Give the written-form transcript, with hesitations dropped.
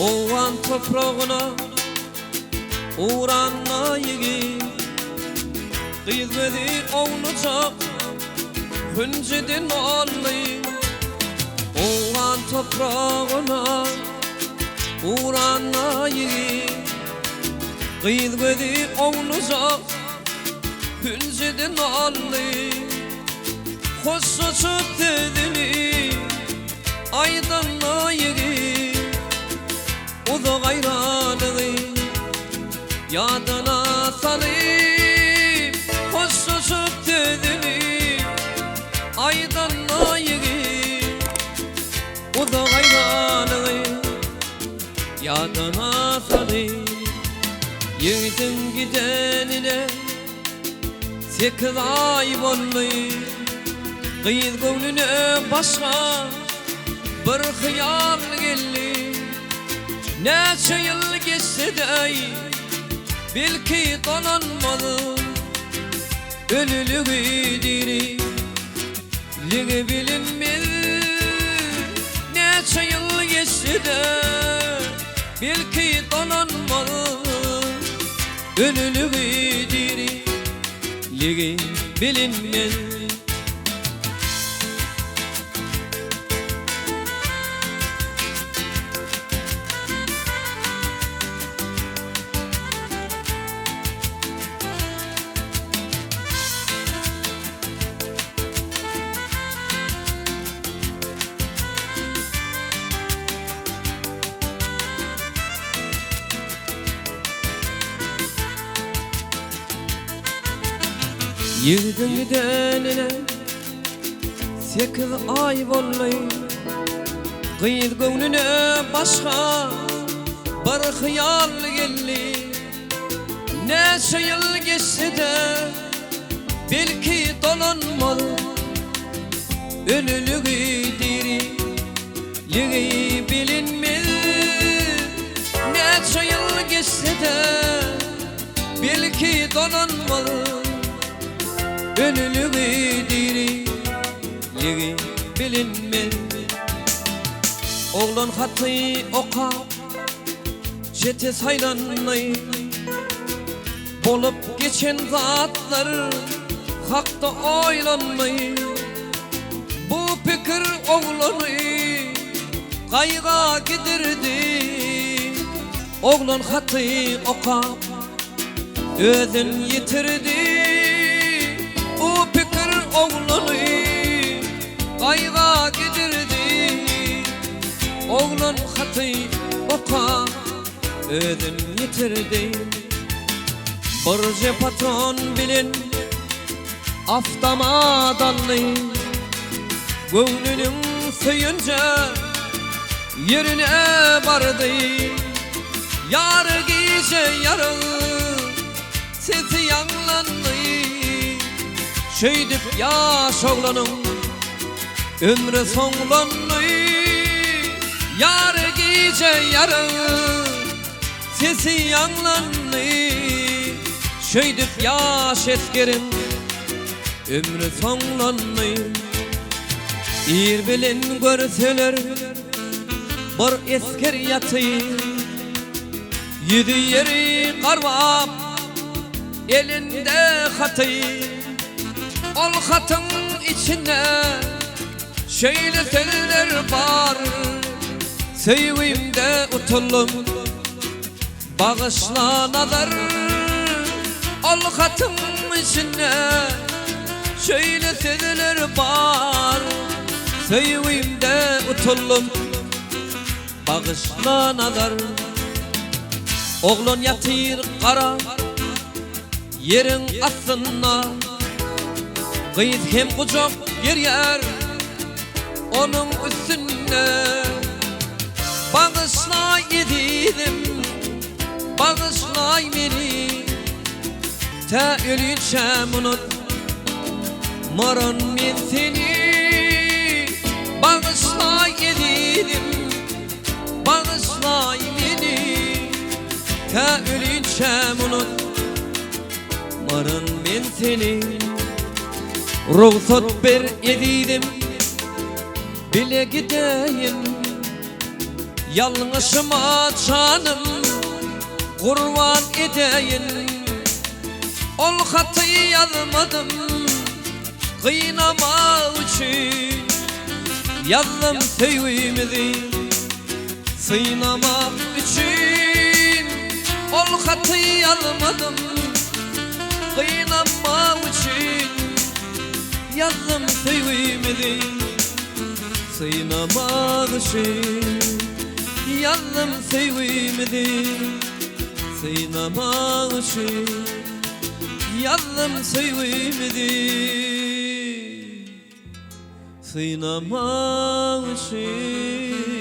Owgan topragyna ugranda ýigit, Gyz gözi ownujak hünjüden boldy. Owgan topragyna ugranda ýigit, Gyz gözi ownujak hünjüden boldy. Hoşlaşyp sözüni aýdanda ýigit, Uzak aýralygy ýadyna salyp, Hoşlaşyp sözüni aýdanda ýigit, Uzak aýralygy ýadyna salyp, Ýigidiň gidenine 8 aý boldy. Gyz göwnüne başga bir hyýal geldi. Näçe ýyl geçse-de, belki dolanmaz. Ölüligi diriligi bilinmez. Näçe ýyl geçse-de, belki dolanmaz. Ölüligi diriligi bilinmez. Ýigidiň gidenine 8 aý boldy. Gyz göwnüne başga bir hyýal geldi. Näçe ýyl geçse-de, belki dolanmaz. Ölüligi diriligi bilinmez. Näçe ýyl geçse-de, belki dolanmaz. Ölüligi diriligi bilinmez. Oglan haty okap, çete saýlandy. Bolup geçen zatlar hakda oýlandy. Bu pikir oglany gaýga gidirdi. Oglan haty okap, özün ýitirdi. Bu pikir oglany gaýga gidirdi. Oglan haty okap, özün ýitirdi. Birje patron bilen avtomat aldy. Göwnüniň söýünje ýerine bardy. Ýary gije ýaryň sesi ýaňlandy. Şeýdip ýaş oglanyň ömri soňlandy. Ýary gije ýaryň sesi ýaňlandy. Şeýdip ýaş esgeriň ömri soňlandy. Ir bilen görseler bir esger ýatyr. Ýüzi ýeri garbap, elinde haty. Ol hatyň içinde şeýle sözler bar, Söýgimde utuldym, bagyşla Nazar. Ol hatyň içinde şeýle sözler bar, Söýgimde utuldym, bagyşla Nazar. Oglan ýatyr gara ýeriň astynda, Gyz hem gujak gerýär onuň üstünde. Bagyşlaý ezizim, bagyşlaý meni, Tä ölinçäm unutmaryn men seni. Bagyşlaý ezizim, bagyşlaý meni, Tä ölinçäm unutmaryn men seni. Rugsat ber ezizim, bile gideýin. Ýalňyşyma janym gurban edeýin. Ol haty ýazmadym gynamak üçin. Ýazdym söýgimizi synamak üçin. Ol haty ýazmadym gynamak üçin. Ýazdym söýgimizi synamak üçin. Ýazdym söýgimizi synamak üçin. Ýazdym söýgimizi synamak üçin.